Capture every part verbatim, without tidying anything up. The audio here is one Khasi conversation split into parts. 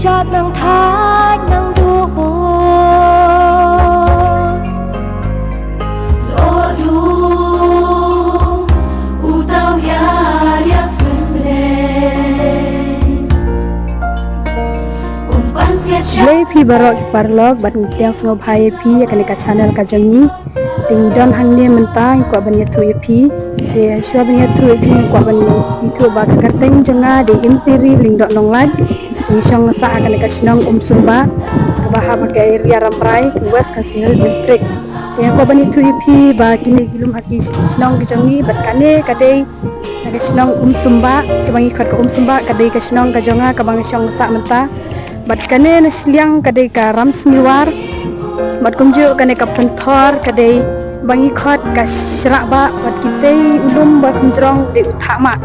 Jat nang thait nang duh. Lo du u tau ya ria sun bre. Kumpan sia sha. Blei phi baroh ki paralok bad ngi tiang sngewbha ïa phi ïa kane ka channel ka jong ngi. Te ngi don hangne mynta ngi kwah ban ïathuh ïa phi. Te shuwa ban ïathuh ïa phi ngi kwah ban ïathuh ba ka kyrteng jong nga dei Impiri Lyngdoh Nonglait. Ngi shong sah ha kane ka shnong Umsumbah kaba hap ha ka area Rambrai, West Khasi Hills District. Te ngi kwah ban ïathuh ïa phi ba kine ki lum ha ki shnong ki jong ngi bad kane ka dei na ka shnong Umsumbah, kaba ngi khot ka Umsumbah, ka dei ka shnong ka jong nga kaba ngi shong sah mynta. Bad kane na shiliang ka dei ka Ramsmiwar. Bad kumjuh kane ka Pynthor ka dei ba ngi khot ka Shrahbah, bad kitei u lum ba kumjrong dei u Thahmah.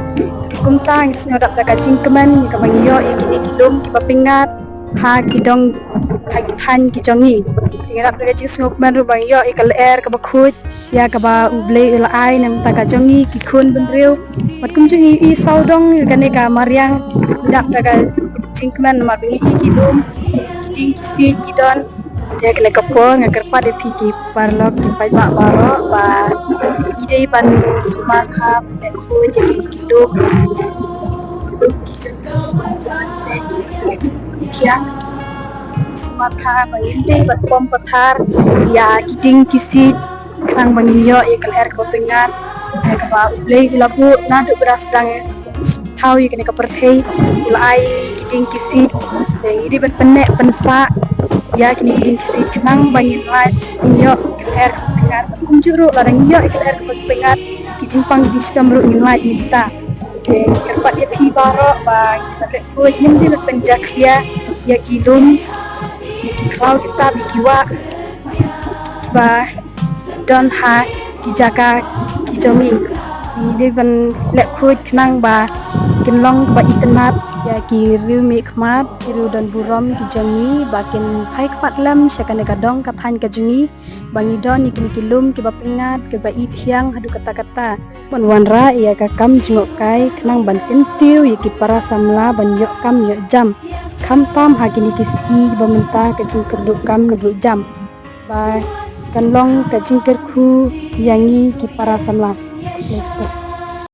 Te kumta ngi sngewdap da ka jingkmen kaba ngi ïoh ïa kine ki lum kiba pyngngad ha ki dong ha ki thaiñ ki jong ngi. Te ngi dap da ka jingsngewkmen ruh ba ngi ïoh ïa ka lyer kaba khuid ïa kaba U Blei u la ai na ka bynta ka jong ngi ki khun bynriew. Bad kumjuh ngi ïohi sawdong ïa kane ka mariang, ngi dap da ka jingkmen namar ba ngi ïohi ki lum, ki dieng ki siej ki don. Te kane ka por nga kyrpad ïa phi ki paralok ki paidbah baroh ba ngi dei ban sumar bha ban leh khuid ïa kine ki lum. Lum ki jong ngi ban leh thiang. Sumar bha ba ngim dei ban pom pathar ïa ki dieng ki siej. Khnang ba ngin ïoh ïa ka lyer kaba pyngngad, ïa kaba U Blei u la buh naduh ba da sdang thaw ïa kane ka pyrthei, u la ai ki dieng ki siej. Te ngi dei ban pynneh pynsah ïa kine ki dieng ki siej khnang ba ngin lait, ngin ïoh ïa ka lyer kaba pyngngad. Kumjuh ruh lada ngin ïoh ïa ka lyer kaba pyngngad, ki jingpang ki jingshitom ruh ngin lait, ngin ktah. Te kyrpad ïa phi baroh ba ngin leh khuid, ngim dei ban pynjakhlia ïa ki lum, ïa ki khlaw ki tap, ïa ki wah kiba don ha ki jaka ki jong ngi. Ngi dei ban leh khuid khnang ba kin long kaba itynnad ïa ki riewmih khmat, ki riew don burom ki jong ngi, ba kin phai khmat lem sha kane ka dong ka thaiñ ka jong ngi, ba ngi don ïa kine ki lum kiba pyngngad, kiba ithiang haduh katta katta. Ban wanrah ïa ka kam jngohkai khnang ban kyntiew ïa ki para samla ban ïoh kam ïoh jam, khamtam ha kine ki sngi ba mynta ka jingkyrduh kam kyrduh jam, ba kan long ka jingkyrkhu ïa ngi ki para samla.